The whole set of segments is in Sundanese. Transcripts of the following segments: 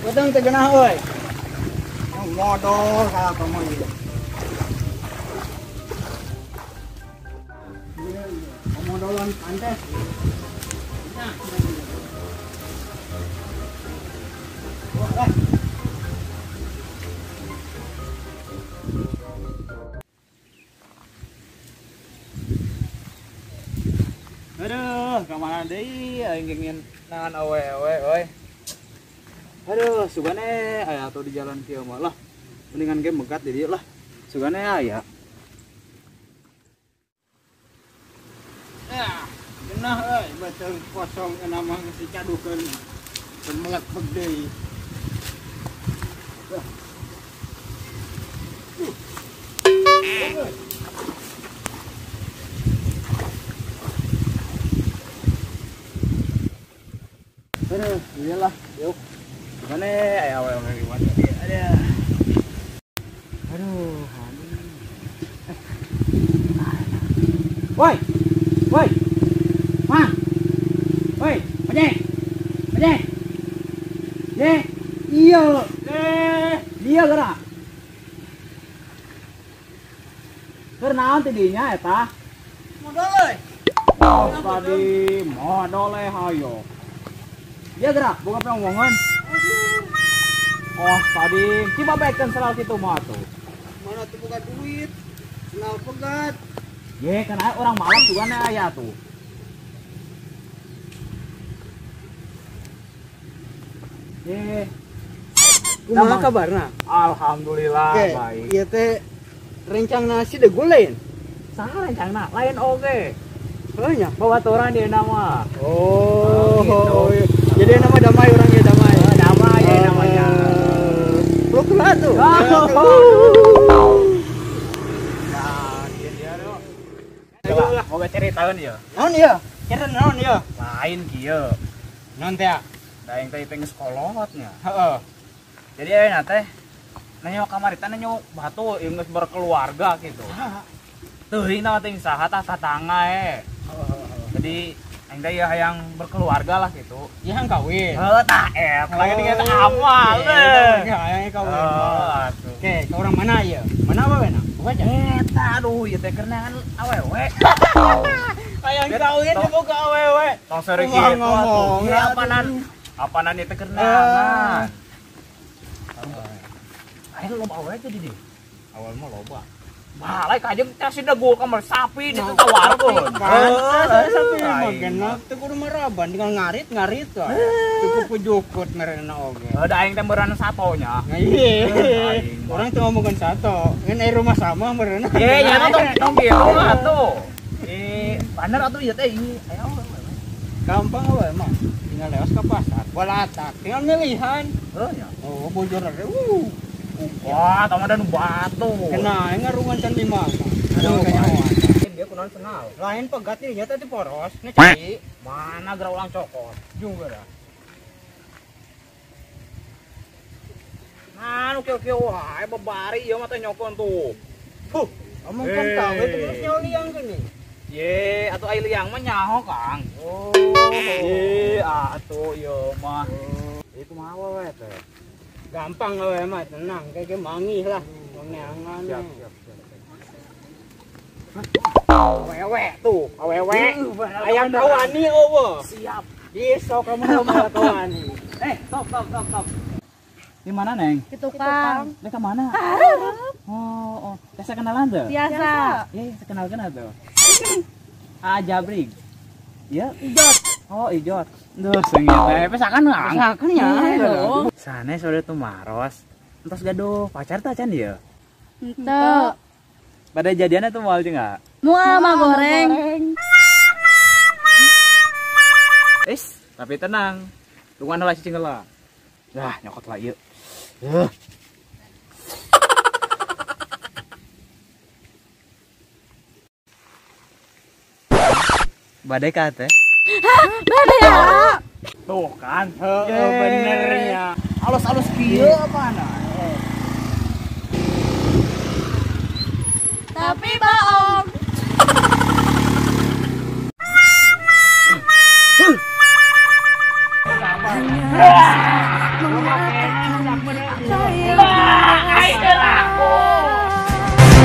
Beuteung teu geunah euy. Modol ka kamu ieu. Modolan pantes. Nah, aduh, kamana deui aing ingin nangan awewe euy. Aduh, sugane aya atuh di jalan kieu mah lah. Mendingan ge megat di dieu lah. Sugane aya. Ah, genah euy, beuteung kosong euna mah geus dicadukeun. Semelek beg deui. Aduh, iyalah, yuk. Gimana ya, awewe gimana dia? Ada. Aduh, woi. Woi. Ma. Woi, Ojek. Ojek. Ye. Iya. Eh, dia gerak. Keur naon teh dinya eta? Modol euy. Oh, tadi modol eh hayo. Dia gerak, boga pengomongan. Oh, tadi coba baikkan selalu kitu mah tuh. Mana tuh boga duit, senal pegat. Ye, kan aya orang malam juga nih aya tuh. Ye. Kumaha kabarna? Alhamdulillah baik. Ieu teh rencang nasi degul lain. Saha rencangna? Lain oge. Heuh nya, babaturan dia nama. Oh, gitu. Jadi nama damai orang ya damai. Oh, damai ya namanya. Peluk lah tuh. Nah, dia tuh. Coba, mau ceritaeun ieu. Naon ieu? Cerita naon ieu? Lain kieu. Naon teh? Da aing teh geus kolotnya. Heeh. Jadi ayeuna teh nanyo kamari teh nanyo batu ieu geus berkeluarga gitu. Teuing tah teh saha tah tatangga eh. Jadi aing teh ieu hayang berkeluarga lah gitu. Ieu hayang kawin. Heuh tah eta lagi tinggal teh amal teh. Hayang kawin. Atuh. Oke, ke orang mana ieu? Mana apa wena? Bukan eta aduh ieu teh keur neangan awewe. Hayang kawin teh boga awewe. Tong seurik kitu atuh. Ieu apanan? Apanan ieu teh keur neangan. Aing loba awewe teh di dieu. Awal mah loba. Balai kajeng teh si degul kamar sapi di teu tawarkeun. Heuh, sapi mah genep teu kudu maraban tinggal ngarit-ngarit wae. Cukup pujukut merena oge. Heuh da aing teh meureun satonya. Nah iya. Urang teu ngomongkeun sato. Ngan aya rumah sama meureun. Ye nya tong tong kieu atuh. Eh, bener atuh ieu teh ieu. Aya gampang we mah. Tinggal lewas ke pasar, balatak, tinggal milihan. Heuh nya. Oh, bojor teh. Wah, tong ada nu batu. Kena, ngarungan can lima. Aduh, kayaknya. Dia kunaon senal. Lain pegat ieu nya teh poros, nya cai. Mana geura ulang cokot. Juga dah. Nah, nu kieu-kieu wae bebari ieu mah teh nyokon tuh. Huh, omong kan tahu itu terus nyaho liang geuning. Ye, atuh ai liang mah nyaho, Kang. Oh. Ye, atuh ieu mah. Ieu kumaha we teh? Gampang we mah, tenang, kayak mangih lah. Neangan. Siap, siap, siap. Awewe tuh, awewe. Ayang kawani eueuh. Siap. Bisa kamu mah kawani. Eh, stop, stop, stop, stop. Di mana, Neng? Di tukang. Neng ke mana? Oh, oh. Biasa kenalan tuh? Biasa. Eh, saya kenalkan tuh. Ah, Jabrik. Iya, Ijot. Oh, Ijot. Duh, sengit teh. Pesakan, Kang. Pesakan ya. Sanes udah tuh maros. Entos gaduh pacar tah can ieu? Henteu. Pada jadiannya tuh moal jeung enggak? Moal mah goreng. Is, tapi tenang. Tungguan heula cicing heula. Lah, nyokot lah ieu. Badai ka teh? Hah, badai ya? Tuh kan, heeh benernya. Alus-alus kieu apana? Tapi bohong. Apa yang ku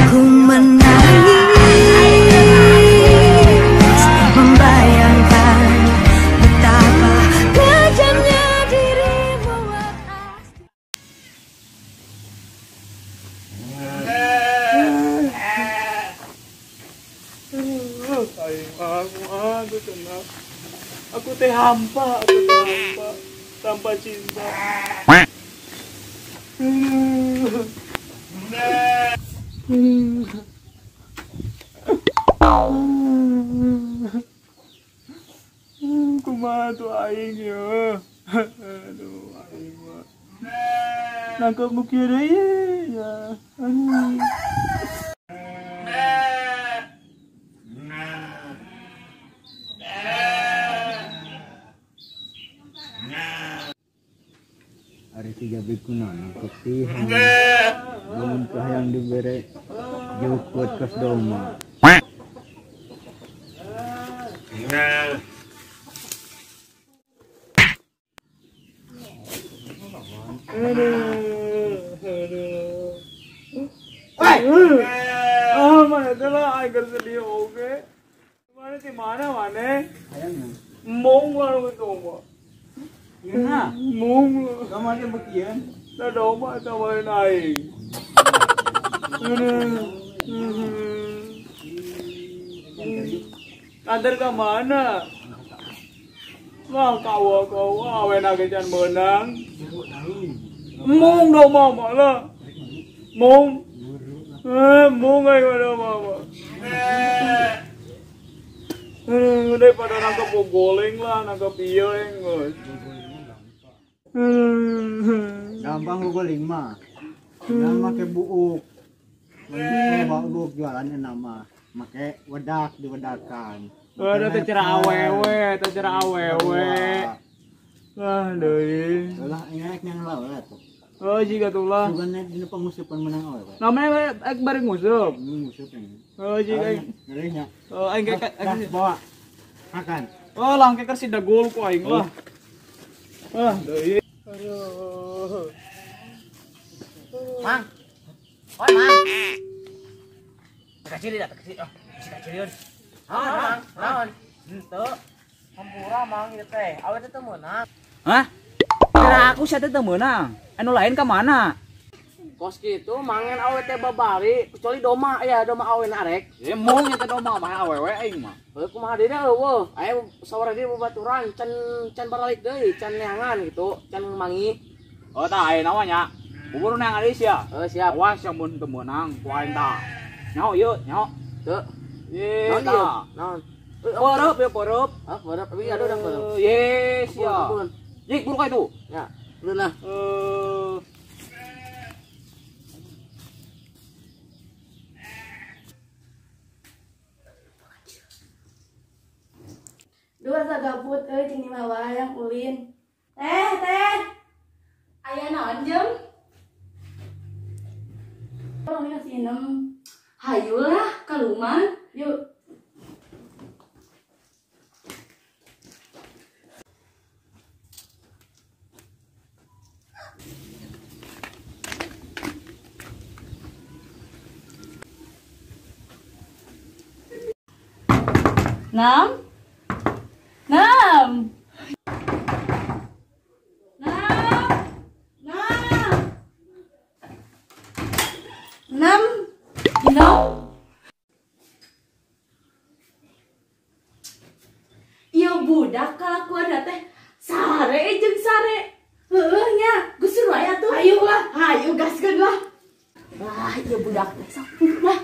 Ku menangis membayangkan betapa kejamnya dirimu atas. Aku tenang. Aku teh hampa, aku teh hampa tanpa cinta. Kumaha tuh aing ya. Aduh, aing mah. Nangkep mukir deui ya. Aduh. Ari tiga bikuna nangkep tihan. Lamun yang dibere jukut kos doma. Aduh, aduh. Ah, mana teh lah aing sedih oge. Mana di mana mana? Mong warung doma. Nah, Mong. kamari bekian. Da doma tawarin aing. Aduh. Antar ke mana? Wah, kau kau awe na can meunang. Mong doma mah lah. Mong. Mong aing mah doma mah. Daripada nangkep goleng lah, nangkep ieu geus. Gampang guling mah. Jangan make buuk. Mun buuk jualan enak mah. Make wedak diwedakan. Waduh, teh cara awewe, teh cara awewe. Wah, deui. Lah ingat yang lawe tuh. Oh, jiga tuh lah. Bukannya dina pangusupan menang awewe. Namanya ek bari ngusup. Ngusup ini. Oh, jiga. Ngerinya. Oh, aing kayak bawa. Makan. Oh, langke keur si dagul ku aing lah. Ah, deui. Aduh. Mang. Oi, Mang. Kecil dah, kecil. Oh, si kecil. Naon, Mang? Naon? Henteu. Hampura Mang ieu teh. Awe teh teu meunang. Hah? Kira aku sia teh teu meunang. Anu lain ka mana? Kos kitu mangen awe teh babari kecuali doma ya doma awe na arek. Ya mong nya teh doma mah awewe aing mah. Heuh kumaha deui eueuh. Aya sawara deui babaturan can can baralik deui, can neangan gitu, can mangi. Oh tah aya naon nya? Bubur neangan deui sia. Heuh siap. Awas yang mun teu meunang ku aing tah. Nyaho ieu, nyaho. Teu. Ye, Naon ieu? tah. Naon? Porop ya porop. Ah, porop. Tapi aduh dah porop. Ye, sia. Jik buru ka itu. Ya, buru lah. Dua sagabut euy jeung di mawa yang ulin. Teh, teh. Aya naon jeung? Tolong ya si Inem. Hayu lah ka rumah. Yuk. Nam? Nam? Nam? Nam? Nam? Nam? Ieu budak kalakuan teh sare jeung sare. Heueuh nya, geus seru aya tuh. Hayu lah, hayu gaskeun lah. Wah, ieu budak teh sok lah.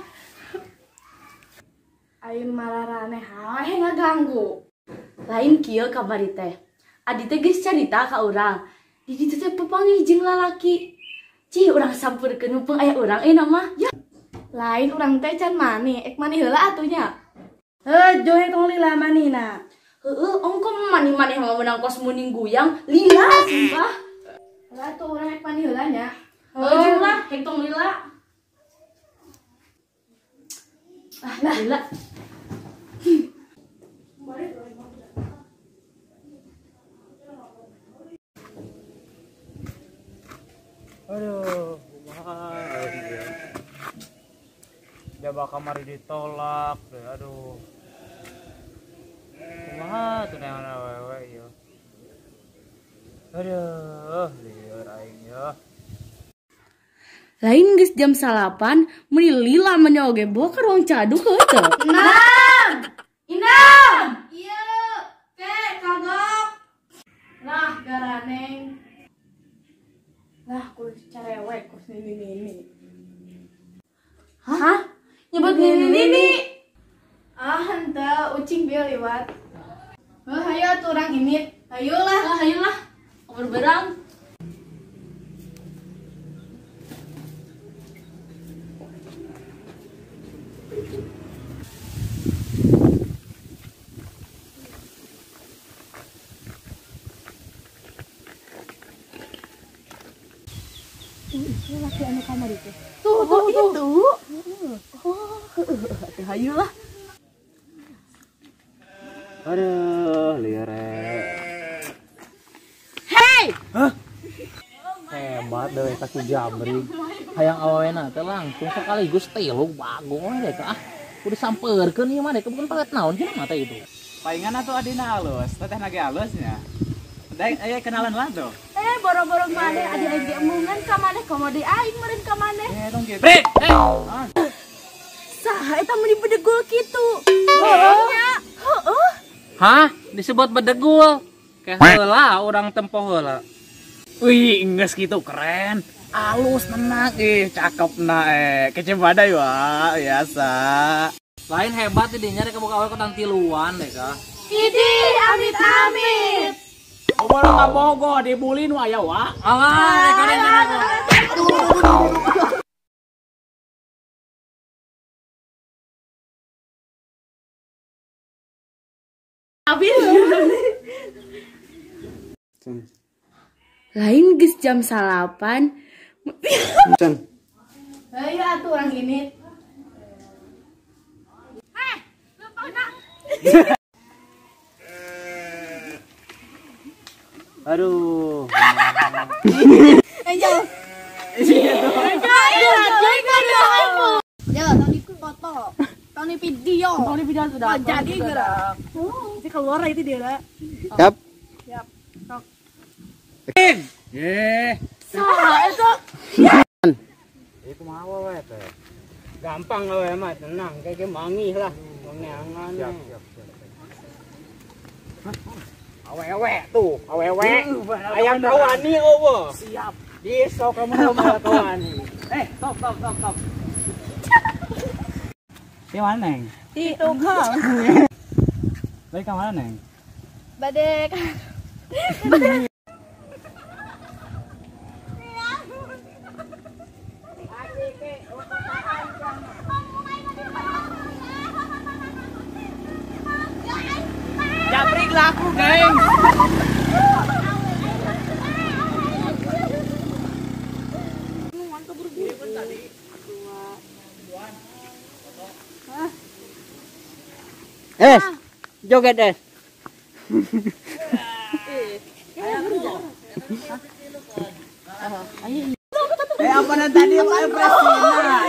Aing malarane hae ngaganggu. Lain kieu kamari teh. Adi teh geus carita ka urang. Di ditu teh papanggih jeung lalaki. Cih, urang sampeurkeun mumpung aya urang euy mah. Ya. Lain urang teh can mani, ek mani heula atuh nya. Heuh, johe tong lila manina. Heueuh, ongko mani-mani mah meunang kos muning guyang, lila sumpah. Lah tuh urang ek mani heula nya. Heueuh, jeung lah, hek tong lila. Ah, lila. Aduh, kumaha ieu. Jaba kamari ditolak deh, aduh. Kumaha tuh neangan awewe ieu. Aduh, lieur aing ya. Lain geus jam 9, meuni lila meni oge bawa ka ruang caduk heuh teu. Inam! Inam! Ieu, ke kagok. Lah garaneng. Lah kudu carewek kus nini-nini. Hah? Nyebut nini-nini? Ah, henteu ucing bieu liwat. Heuh, hayu atuh urang indit. Hayulah. Lah hayulah. Berberang. Itu laki anu kamar itu. Tuh, tuh, tuh. Itu. Oh, hayulah. Aduh, lieur. Hei! Hah? Hebat deh eta ku jabrig. Hayang awewena teh langsung sekaligus tilu bagong we deh ah. Kudu sampeurkeun ieu mah deh bukan paket naon cenah mah teh itu. Palingan atuh adina alus, teteh nage alusnya. Dai aya kenalan lah tuh. Eh, boro-boro maneh adi aing diemungan ka maneh komo deui aing meureun ka maneh. Eh, tong kitu. Brik! Eh. Saha eta meuni bedegul kitu? Heeh. Heeh. Hah? Disebut bedegul? Kayak heula urang tempo heula. Wih, geus kitu keren. Alus tenang, ih cakepna kece badai wah, biasa. Lain hebat di dinya rek boga awewe kotang tiluan deh ka. Idih, amit-amit. Bobo ka bogo dibully nu aya wa. Alah, rek Abis. Lain geus jam 9. Hayu atuh urang indit. Heh, lupa nak. Aduh. Angel. Ya, tadi foto. Tadi video. Tadi video sudah. Jadi gerak. Ini keluar itu dia lah. Siap. Siap. Sok. Eh. Saha eta? Ieu kumaha we teh? Gampang we mah tenang, kayak mangih lah. Neangan. Siap, siap, siap. Awewe tuh, awewe. Ayang kawani eueuh. Siap. Di sok kamu mah kawani. Eh, stop, stop, stop, stop. Di mana, Neng? Di tukang. Balik ke mana, Neng? Badek. Jabrik laku, geng. Es, joget es. Eh, apa nanti tadi ayo presina.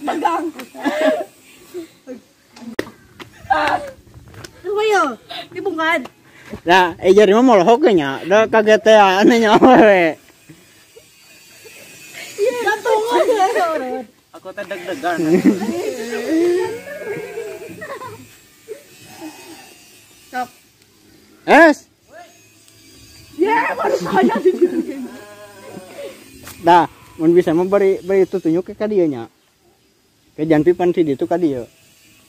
Tegang. Coba yo, dibungkan. Nah, jadi mah molohok nya, da kaget teh aneh nya we. Jantung. Aku teh deg-degan. Stop. Es. Ya, baru saya di situ. Dah, mun bisa mah bari bari tutunjuk ke ka dieu nya. Ke janti pan si ditu ka dieu.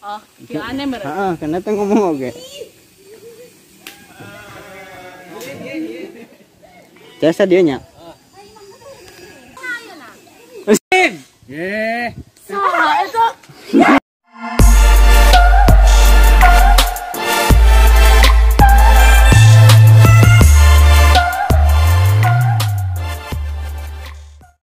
Oh, kieu aneh meureun. Heeh, kana teh ngomong oge. Biasa dieu nya.